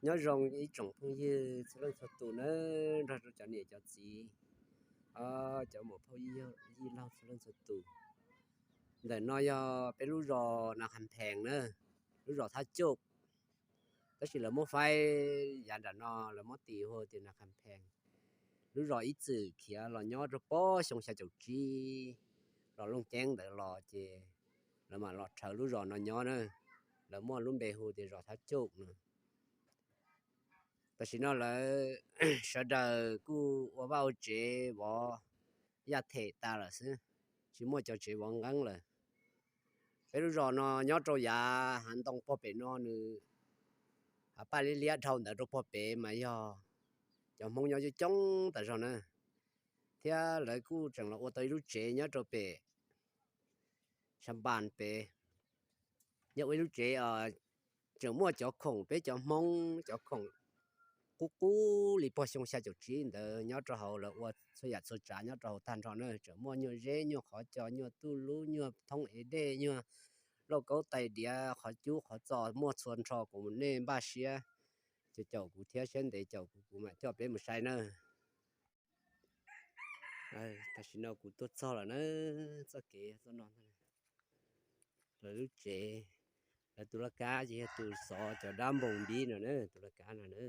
Nyob zoo ib tsoom phooj ywg txhua leej txhua tus nawb, nrog rau cov niam cov txiv, cov muam phauj yij laug txhua leej txhua tus. Ntawm no yog peb lub zos Nas Khas Phees na, lub zos Thab Coj, tab sis lawv muab faib yav nram no lawv muab tis hu tias Nas Khas Phees. Lub zos ib txwm khiav los nyob rau pob xyoo xya caum tsib los Looj Ceeb ntawd los ces lawv mam los rhawv lub zos no nyob na. Lawv muaj lub npe hu tias zos Thab Coj no. Tam sim no lawv sawv daws kuj ua vaj ua tsev vov yaj them tas lawm xwb, tsis muaj cov tsev vov nqeeb lawm. Peb lub zos no nyob rau yav hav ntoo pog pem no nws, hav paj liab liab dhau ntawd rau pog pem mas yog cov Hmoob nyob coob coob tas zog na. Thiab lawv kuj tseem los ua tau ib lub tsev nyob rau pem Tshav Npas pem. Yog ua ib lub tsev tseem muaj cov khoom, peb cov Hmoob cov khoom qub qub li pog xyoo xya caum tsib ntawd nyob rau hauv, lawv ua txhua yam txhua tsav nyob rau hauv tag nrho na. Tseem muaj nyuag zeb, nyuag qhov cos, nyuag tuj lub, nyuag thoob ev dej, nyuag lauj kaub tais diav, qhov cub qhov txos muaj txhua nrho. Kuv nej npaj siab caum kuv thiab, siab ntev caum kuv, kuv mam coj peb mus saib na. Tam sim no kuv tuaj txog lawm na, txoj kev txoj no, lawv lub tsev, lawv tus laj kab ces yog tus xov cov dab npoo npib no na, tus laj kab no na.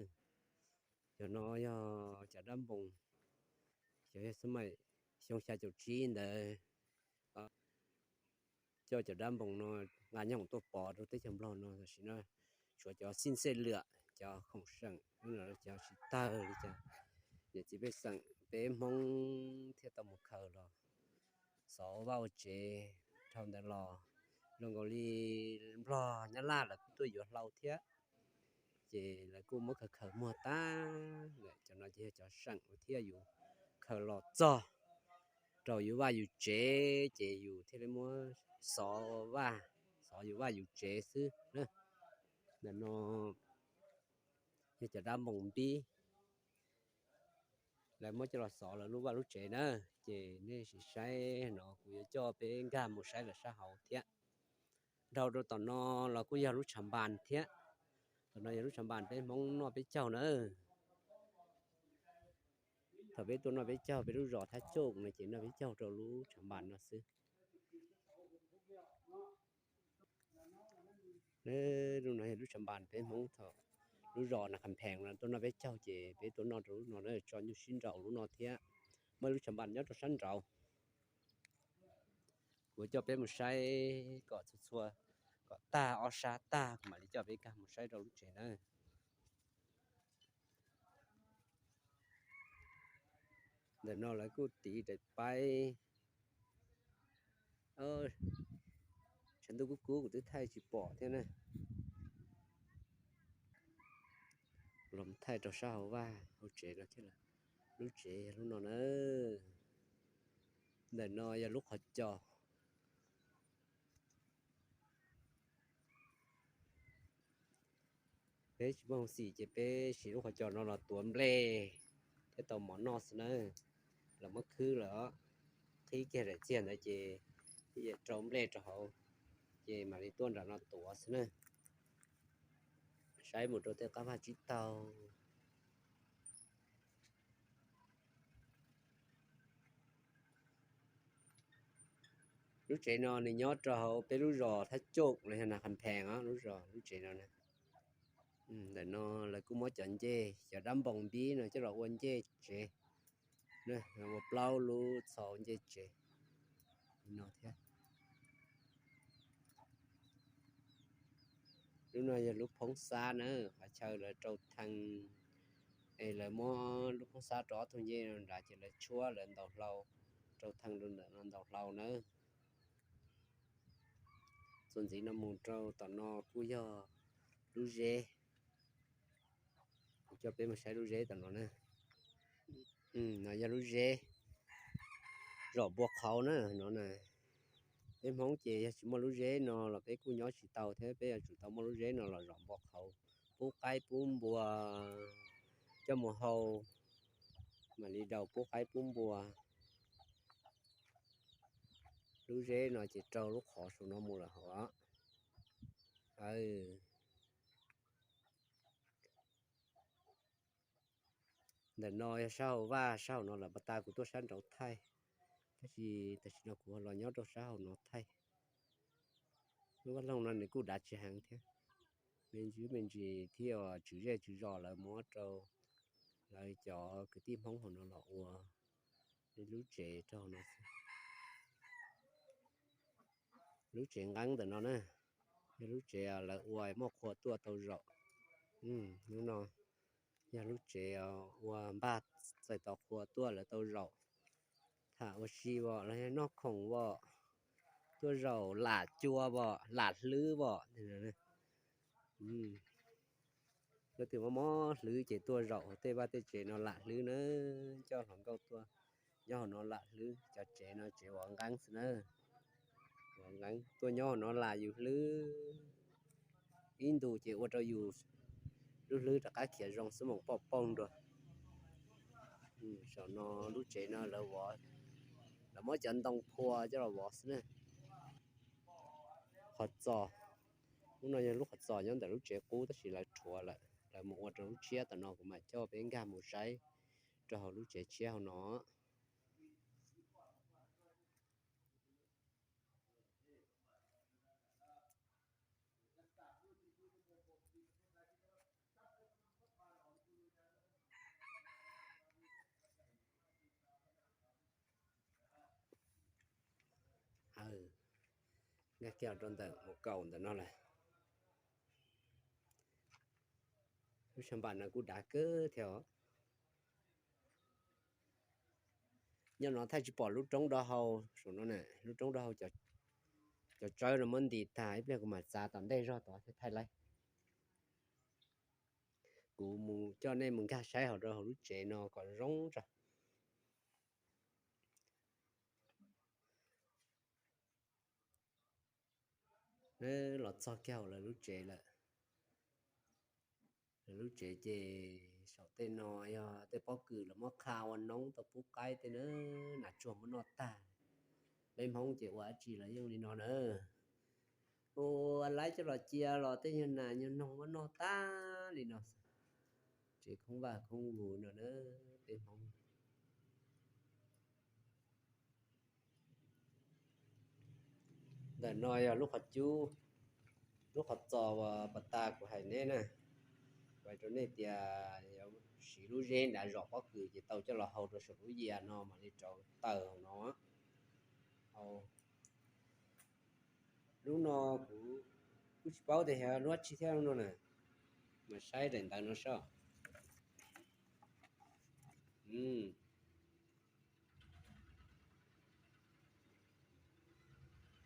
Cov no yog cov dab npoo, cov yog xab maim xyoo xya caum tsib ntawd coj cov dab npoo no nqa nyob tuaj pov rau teb chaws Nplog no. Tam sim no tshuav cov xij xej lwam, cov khoom seem, cov tsis tawg li, cov niam txiv pej xeem peb Hmoob thiaj tau mus khaws los xov ua vaj ua tsev. Dhau ntawd los zoo nkaus li Nplog Nyab Laj lawv kuj tuaj yuav hlau thiab, ces lawv kuj muab khaws khaws muag tag lawm. Cov no ces yog cov seem thiab yus khaws los txog rau yus vaj yus tsev ces yus thiaj li muab xov vaj, xov yus vaj yus tsev xwb na. Ntawm no yog cov dab npoo npib, lawv muab coj los xov lawv lub vaj lub tsev na. Ces nej sim saib no kuv yuav coj peb nkag mus saib lawv sab hauv thiab. Dhau rau tom no los kuj yog lub Tshav Npas thiab. Tom no yog lub Tshav Npas peb Hmoob noj peb caug na. Thaum peb tuaj noj peb caug, peb lub zos Thab Coj no ces noj peb caug rau lub Tshav Npas no xwb. Lub no yog lub Tshav Npas peb Hmoob thaum lub zos Nas Khas Phees no tuaj noj peb caug ces peb tuaj noj rau lub no na, tso nyuj sib nraus lub no thiab. Muaj ib lub Tshav Npas nyob rau sab nraud. Kuv coj peb mus saib kom txhua txhua, kom tag ob sab tag kuv mam li coj peb nkag mus saib rau lub tsev na. Ntawm no lawv kuj tiv daim paib, tshav ntuj kub kub kuv twb thaij tsis pom thiab na. Los thaij rau sab hauv vaj hauv tsev no thiab. Lub tsev yog lub no na. Ntawm no yog lub qhov cos. Peb tsis muaj hoob xim ces peb siv lub qhov cos no los tuav nplej thiab tau mov noj xwb na. Los muab khwb lawm, qhib kiag daim txiag ntawd ces rau nplej rau hauv, ces mam li tuaj nram no tuav xwb na. Saib mus rau tej qab vaj tsib taug. Lub tsev no nws nyob rau hauv peb lub zos Thab Coj los yog Nas Khas Phees os, lub zos lub tsev no na. Ntawm no lawv kuj muab cov ncej, cov dab npoo npib no coj los ua ncej tsev, ua plaub lub txhos ua ncej tsev no thiab. Lub no yog lub phoob xab na, qhov chaw lawv rau thee, es lawv muab lub phoob xab rau ob tug ncej no nrad ces lawv tshuab lawv ntaus hlau, rau thee rau ntawm no ntaus hlau nawb. Txuas ntxiv no mus rau tom no kuj yog lub zeb. Kuv coj peb mus saib lub zeb tom no na. No yog lub zeb zom npua qhauv na no na. Peb Hmoob ces yog tsis muaj lub zeb no los peb kuj nyob tsis tau thiab, peb yuav tsum tau muaj lub zeb no los zom npua qhauv, pub qaib pub npua, coj mus hau, mam li daus pub qaib pub npua. Lub zeb no ces raug lub qhov saum no mus lawm hauv. Ntawm no yog sab hauv vaj, sab hauv no lawv pas tas kuv tuaj sab nraud thaij, tab sis tam sim no kuv los nyob rau sab hauv no thaij. Lub vaj loog no nws kuj dav tsis heev thiab, me ntsis me ntsis thiab, tswv zej tswv zos lawv muab rau lawv cov kwv tij Hmoob hauv no los ua lub tsev rau hauv no xwb. Lub tsev nqeeb ntawm no na, yog lub tsev lawv ua muaj qhua tuaj tau zaum. Lub no yog lub tsev ua npaj txais tos qhua tuaj lawv tau zaum, tham ua si os los yog noj khoom os, tuaj zaum lam cua os, lam hlwb os. Leej twg mob mob hlwb ces tuaj zaum hauv tej vaj tej tsev no lam hlwb na, coj hluas nkauj tuaj nyob hauv no lam hlwb. Cov tsev no tsev vov nqeeb xwb na, vov nqeeb tuaj nyob hauv no lam yus hlwb, ib ntus ces ua rau yus lub hlwb rov qab khiav zoo xwb, moos poj poog dua. Saum no lub tsev no lawv vov, lawv muab cov ntoo phua coj los vov xwb na. Qhov txos, lub no yog lub qhov txos nyob ntawm lub tsev qub tab sis lawv rhuav lawm, lawv mus ua rau lub tshiab tom no, kuv mam coj peb nkag mus saib rau hauv lub tsev tshiab hauv no. Nkag kiag rau ntawm mus kaum ntawm no lawm. Lub sab npam no kuj dav kawg thiab os. Nyob no thaij tsis pom lub roob do hau saum no na, lub roob do hau cov tsawb no muab ntis tag, ib pliag kuv mam txav tom ntej zog tod thiaj thaij laib. Kuv mus coj nej mus nkag saib hauv rau hauv lub tsev no kom zoo tso. Los txog kiag hauv lawv lub tsev lawm. Lawv lub tsev ces saum tej no yog tej pob kws lawv muab qha ua noob tau pub qaib tej na, nas tsuag muab noj tag. Peb Hmoob ces ua dab tsi los yeej li no na. Ua laib coj los cia los tej nyuag nas nyuag noog muab noj tag li no. Tsev khoob vaj khoob vus no na, peb Hmoob. Ntawm no yog lub qhov cub, lub qhov txos uas pas tas kuv hais neb na. Hais rau nej tias siv lub zeb nrad zom pob kws ces tau coj los hau rau saum lub yias no mam li rauv taws hauv no. Lub no kuv kuj tsis paub tias yog lub dab tsi thiab lub no na, mas saib daim ntawv no soj.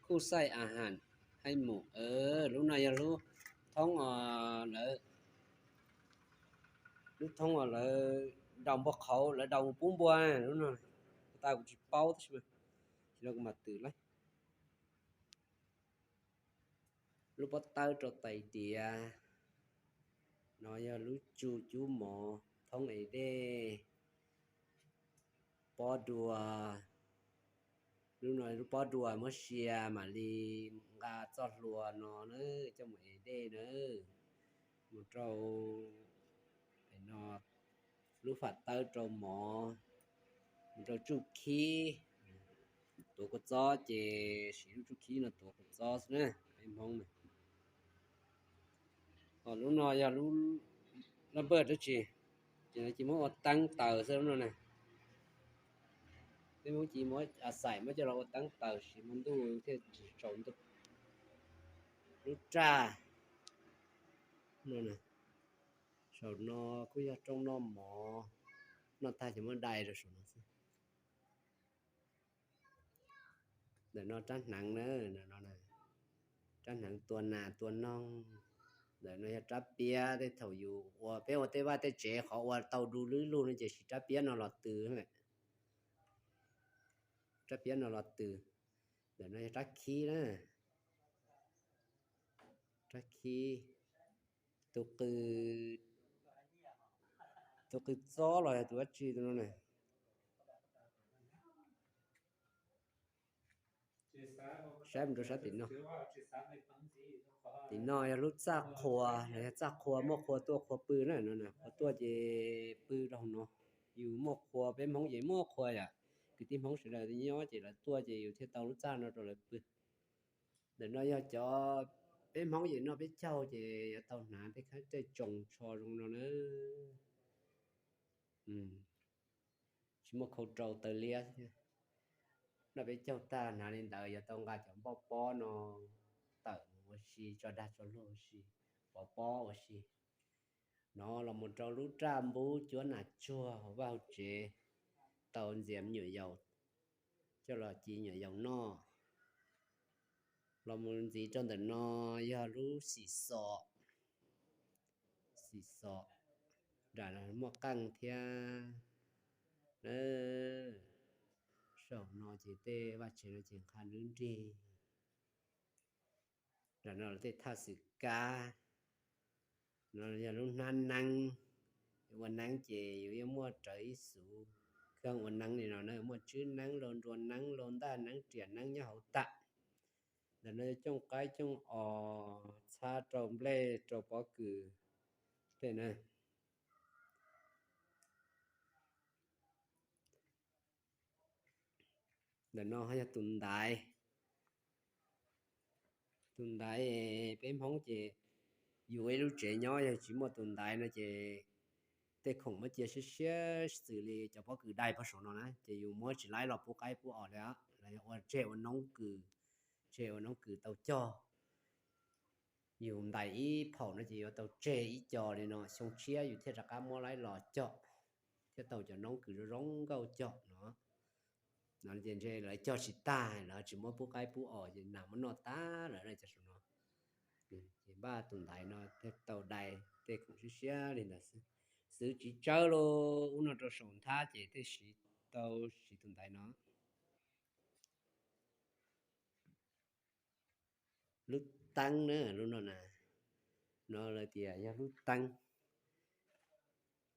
Khuj xaij a has haij mus, lub no yog lub thoob, lub thoob uas lawv daus npua qhauv, lawv daus mus pub npua, lub no tau kuv tsis paub tab sis mas, sim no kuv mam twm laib. Lub pob tawb rau tais diav, no yog lub tsu cub mov, thoob es dej, pob dua. Lub no lub pob dua muab sia mam li nqa txoj hlua no na, coj mus es dej na, mus rau no, lub fam tawb rau mov, mus rau tsuj khib. Tuav kua txob ces siv lub tsuj khib no tuav kua txob xwb na, peb Hmoob na. Ho lub no yog lub laj npawj dab tsi, ces lawv cia muab ua teeb taws xwb lub no na. Peb Hmoob cia muab xaim muab coj los ua teeb taws siv hmo ntuj thiaj tsis tsaus ntuj. Lub raj no, saum no kuj yog rooj noj mov, noj tag ces muab dai rau saum no xwb. Ntawm no rab hneev na, rab hneev tua nas tua noog. Ntawm no yog rab piab, tej thaum yus ua, peb ua tej vaj tej tsev qhov ua tau du lub lug no ces siv rab piab no los tws. Rab piab no los tws. Ntawm no yog rab khib na, rab khib. Tus qws, tus qws txob los yog tus dab tsi tus no na. Saib mus rau sab tim no. Tim no yog lub txaj qhua los yog txaj qhua muaj qhua tuaj qhua pw na, no qhua tuaj ces pw rau hauv no. yus muaj qhua, peb Hmoob ces muaj qhua yom. Kwv tij Hmoob sawv daws nyob ces lawv tuaj ces yus thiaj tau lub txaj no rau lawv pw. Ntawm no yog cov peb Hmoob ces noj peb caug ces yuav tau hnav tej khaub tej tsoos tsho zoo no na. Tsis muaj khau rau taws liab. Noj peb caug tag hnav li ntawd yuav tau nqa cov npoj pob no tawm mus ua si, tso dag tso luag ua si, pov pob ua si. No los mus rau lub raj npub cuab nas tsuag hauv vaj hauv tsev, tau ntxias me nyuam yaus coj los ci nyuam yaus noj. Los mus ntxiv rau ntawm no yog lub xim xos, xim xos, nram no muaj qeej thiab. Saum no ces tej vaj tsev no ces nqha nrub nrig. Nram no lawv tej thaj xwm kab, no yog lub hnab neeb. Ua neeb ces yus yeej muaj rawv ib xuv kheej ua neeb li no na, muaj tswb neeb, lau nruas neeb, lau ntaj neeb, riam neeb nyob hauv tag. Ntawm no yog cooj qaib cooj os, txhab rau nplej rau pob kws tej na. Ntawm no ho yog tus ntaiv. Tus ntaiv, peb Hmoob ces yus ib lub tsev nyob yog tsis muaj tus ntaiv no ces tej khoom muab cia siab siab xws li cov pob kws dai pag saum no na ces yus muab tsis laib los pub qaib pub os li, los yog ua tseg ua noob kws, tseg ua noob kws tau cog. Yus ntais ib phaum no ces yuav tau tseg ib co li no, xyoo tshiab yus thiaj rov qab muab laib los cog, thiaj tau cov noob kws zoo zoo nkauj cog no. No ces ntshe lawv cog tsis tag, lawv tsis muab pub qaib pub os ces nas muab noj tag lawm cov saum no. Ces npaj tus ntaiv no thiaj tau dai tej khoom siab siab li ntawd xwb. Xwv tsis tsawb lauj, ub no rau saum nthab ces thiaj siv tau, siv tus ntaiv no. Lub teeb na, lub no na, no lawv tias yog lub teeb,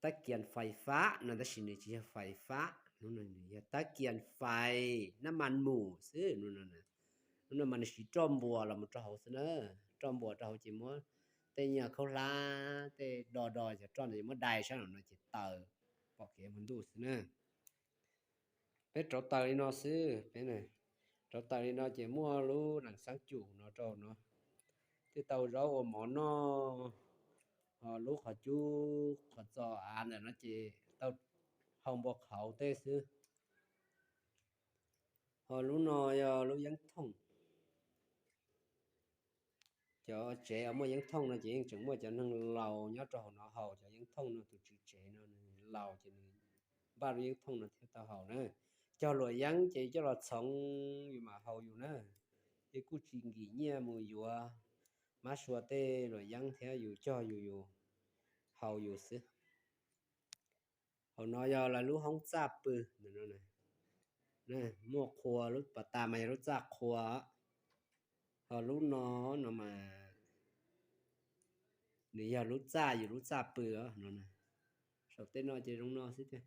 tab kias fais fab no tab sis nws tsis yog fais fab, lub no nws yog tab kias fais nab mas mus xwb. Lub no mas nws siv roj npuas los mus rau hauv xwb na, roj npuas rau hauv ces muab tej nyuag khaub hlab tej do do cov roj no muab dai sab no ces taws pom kev hmo ntuj xwb na. Peb rauv taws li no xwb, peb rauv taws li no ces muaj lub nees xeeb cum no rau no, thiaj tau zaub ua mov noj. Ho lub qhov cub qhov txos av ntawm no ces tau hau npua qhauv tej xwb. Ho lub no yog lub yeeb thooj. Cov tsev uas muaj yeeb thooj no ces yeej tseem muaj cov neeg laus nyob rau hauv no haus cov yeeb thooj no, tus tswv tsev no nws laus ces nws npaj lub yeeb thooj no thiaj tau haus na. Cog luam yeeb ces coj los txhoov yus mam haus yus na. Ces kuj tsis nkim nyiaj mus yuav mab sua tej luam yeeb thiab, yus cog yus, yus haus yus xwb. Hauv no yog lawv lub hoob txaj pw, muaj qhua, lub pas tas mas yog lub txaj qhua. Ho lub no, no mas nws yog lub txaj, yus lub txaj pw os no. Saum tej no ces zoo no xwb tiag.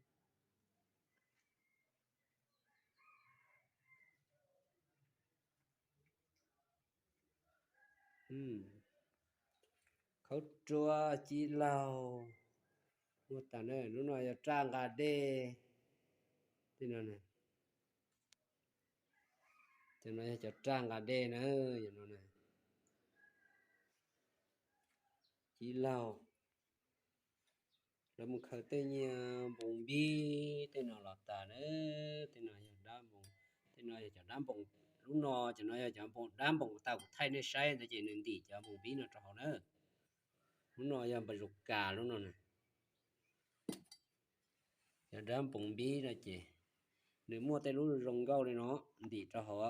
Khaub ruab, cib laug, muaj tas na. Lub no yog raj nqa dej. Tej no, cov no yog cov raj nqa dej na, no. Cib laug, lawv mus khaws tej nyiag npoos npib tej no los tas na. Tej no yog dab npoos, tej no yog cov dab npoos. Lub no cov no yog cov dab npoos tau kuv thaij nej saib ntawd ces nws ntim cov npoos npib no rau hauv na. Lub no yog npa zus kas lub no na. Cov dab npoos npib no ces nws muaj tej lub zoo nkauj li no ntim rau hauv.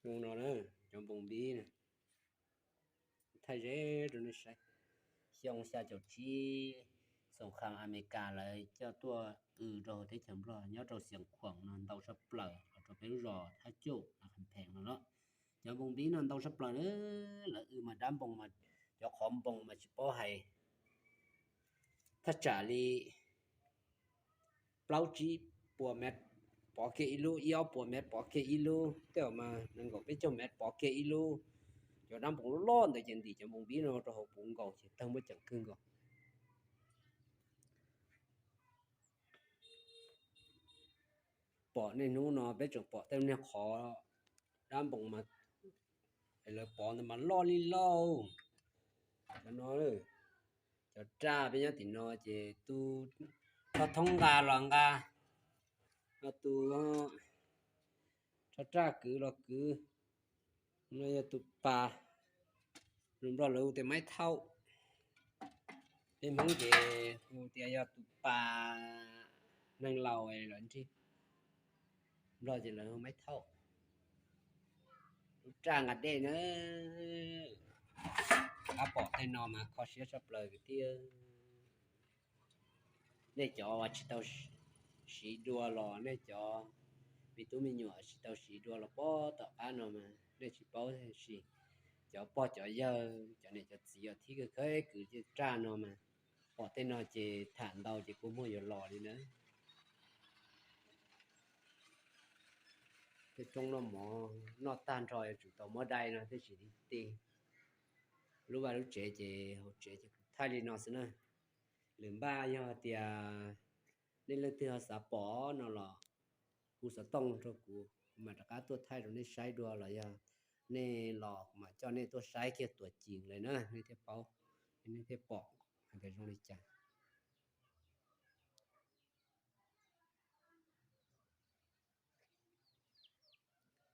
Zoo no na, cov npoos npib na. Thaij ze rau nej saib. Xyoo xya caum tsib, xoom khaas Amelikas lawv coj tuaj w rau teb chaws Nplog nyob rau Xiav Khuam no ntau tshaj plaws los rau peb lub zos Thab Cuj no, Kham Pheem no los. Cov npoos npib no ntau tshaj plaws na, lawv w mas dab npoos mas cov qhov npoos mas tsis paub hais, thaj tsam li plaub tsib puas mev, pov kiag ib lub, ib ob puas mev pov kiag ib lub, tej zaum mas nees nkaum peb caug mev pov kiag ib lub. Cov dab npoo loj loj ntawd ces ntim cov npoo vib no rau hauv puv nkaus ces tawg muaj ceem kawg nkaus. Pom niaj hnub no peb tseem pom tej niag qhov dab npoo mas lawv pov ntawd mas loj li loj. Cov no, cov raj peb nyob tim no ces tus thoob thoob nqa los nqa, tus raj raj kwv los kwv, no yog tus pas, lus Nplog lawv hu tias maiv thaum. Peb Hmoob ces hu tias yog tus pas neeg laus los nrig, Nplog ces lawv hu maiv thaum. Lub raj nqa dej na. Pab pom tej no mas kho siab tshaj plaws kwv tij. Nej cov uas tsis tau siv dua los nej cov me tub me nyuam tsis tau siv dua los pom tom qab no mas nej tsis paub tab sis cov pog cov yawg cov niam cov txiv uas thib khawv khawv kwv raj no mas pom tej no ces tham ntau ces kua muag yuav los li na. Tej roob noj mov noj tag nrho yuav tsum tau muab dai no thiaj tsis tiv ti. Lub vaj lub tsev ces hauv tsev ces kuv thaij li no xwb na. Lwm npaj yog tias nej leej twg ho xav pom no los hu xov tooj rau kuv, kuv mam rov qab tuaj thaij rau nej saib dua los yog nej los kuv mam coj nej tuaj saib kiag tuam ceem lawm na nej thiaj paub, nej thiaj pom hais tias zoo li cas.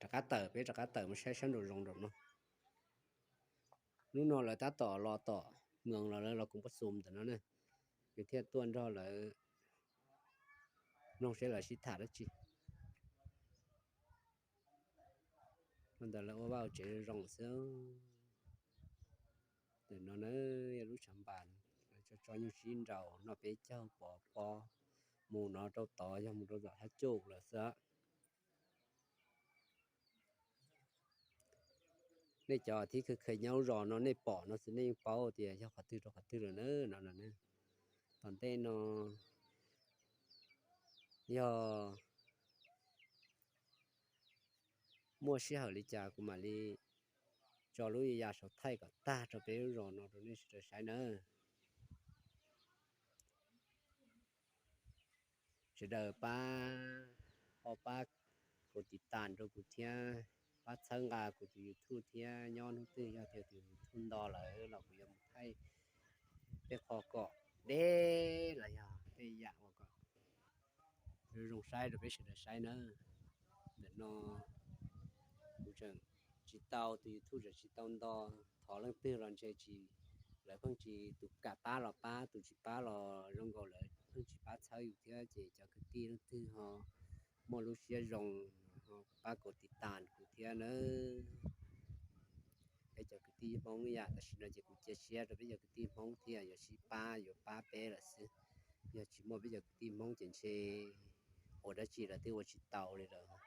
Rov qab tawm, peb rov qab tawm mus saib sab nraum zoov nraum no. Hnub no lawv tab tom los tom moos los lawv los koom pab xum ntawm no na, nws thiaj tuaj nrog lawv mloog seb lawv sib tham dab tsi. Ua ntawd lawv ua vaj ua tsev zoo zoo xwb. Ntawm no na yog lub tshav npas, lawv tso tso nyuj sib nraus noj peb caug pov pob, mus no rau tod yog mus rau tom thab cuj lawm xwb. Nej cov thib khawv khawv nyob lub zos no nej pom no xwb nej yeej paub tias yog qhov twg rau qhov twg lawm na no no. Tom ntej no yog muaj sij hawm li cas kuv mam li tso lub ya saum thaij kom tag rau peb lub zos no rau nej sawv daws saib nawb. Sawv daws pab, ho pab kuv tiv tas rau kuv thiab, pab txhawb nqa kuv tus YouTube thiab. Nyob hnub twg yog tias tus YouTube nto lawm los kuv yuav mus thaij tej qho kom deb los yog tej yam uas kom zoo saib rau peb sawv daws saib nawb. Ntawm no kuv tseem tsis tau, tus YouTube tseem tsis tau nto, thov leej twg los ntshe tsis, lawv pheej tsis, tus kam pab los pab, tus tsis pab los zoo nkaus lawv pheej tsis pab txhawb yus thiab. Ces cov kwv tij leej twg ho muaj lub siab zoo ho pab kuv tiv tas kuv thiab nawb. Peb cov kwv tij Hmoob yam tam sim no ces kuv cia siab rau peb cov kwv tij Hmoob thiab yuav sib pab yuav pab peb lawm xwb. Yog tsis muaj peb cov kwv tij Hmoob ces ntshe ua dab tsi lawv twb ua tsis tau li lawm.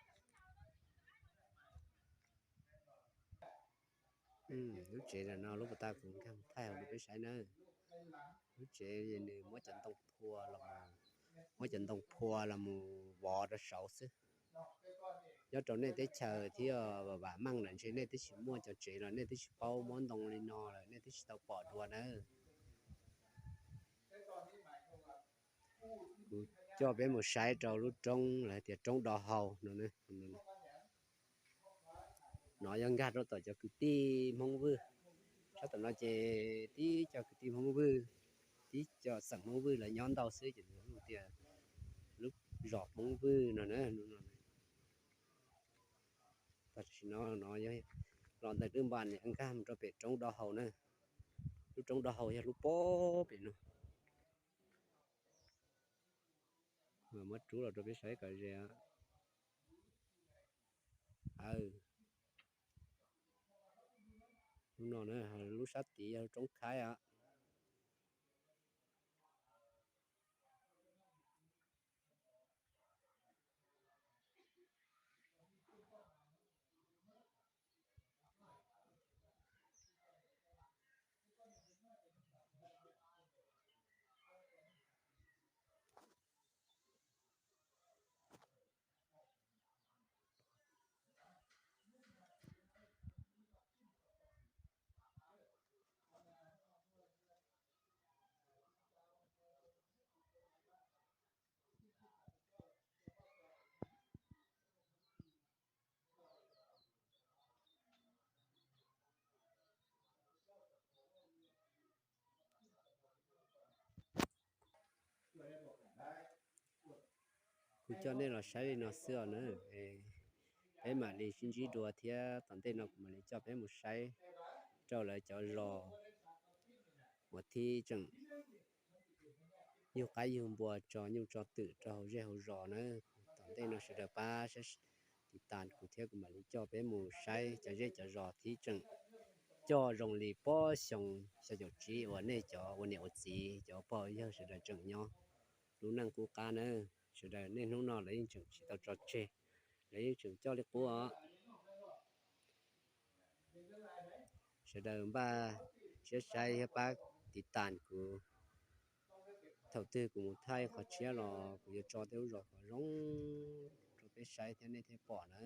Lub tsev no lub puas tas kuv nkag thaij hauv rau peb saib nawb. Lub tsev nws muab cov ntoo phua los, muab cov ntoo phua los mus vov rau saud xwb. Nyob rau nej teb chaws thiab vam vam meej lawm ntshe nej twb tsis muaj cov tsev los nej twb tsis paub muab ntoo li no lawm nej twb tsis tau pom dua nawb. Kuv coj peb mus saib rau lub roob lawv tias roob Do Hau no. No yog nkag rau tom cov kwv tij Hmoob Vwj. Sab tom no ces tib co kwv tij Hmoob Vwj, tib co xeem Hmoob Vwj lawv nyob ntau xwb ces hu tias lub zos Hmoob Vwj no na. Tam sim no no yog los ntawm lub npas nkag mus rau pem roob Do Hau na. Lub roob Do Hau yog lub pob pem no. Muab rub los rau peb saib kom ze. Aw, lub no na, lub sab tid yog roob Khaib os. Kuv coj nej los saib li no xwb os na. Peb mam li sib ntsib dua thiab tom ntej no kuv mam li coj peb mus saib rau lawv cov zos uas thib tseem yug qaib yug npua tso nyuj tso twm rau hauv zej hauv zos na. Tom ntej no sawv daws pab saib tiv tas kuv thiab kuv mam li coj peb mus saib cov zej cov zos thib tseem coj zoo li pob xyoo xya caum tsib uas nej cov ua niam ua txiv cov pog yawg sawv daws tseem nyob lub neej qub qab na. Sawv daws niaj hnub no lawv yeej tseem tsis tau tso tseg, lawv yeej tseem coj li qub os. Sawv daws npaj siab saib thiab pab tiv tas kuv. Thaum twg kuv mus thaij qhov tshiab los kuv yuav tso tej lub zos kom zoo rau peb saib thiab nej thiaj pom na.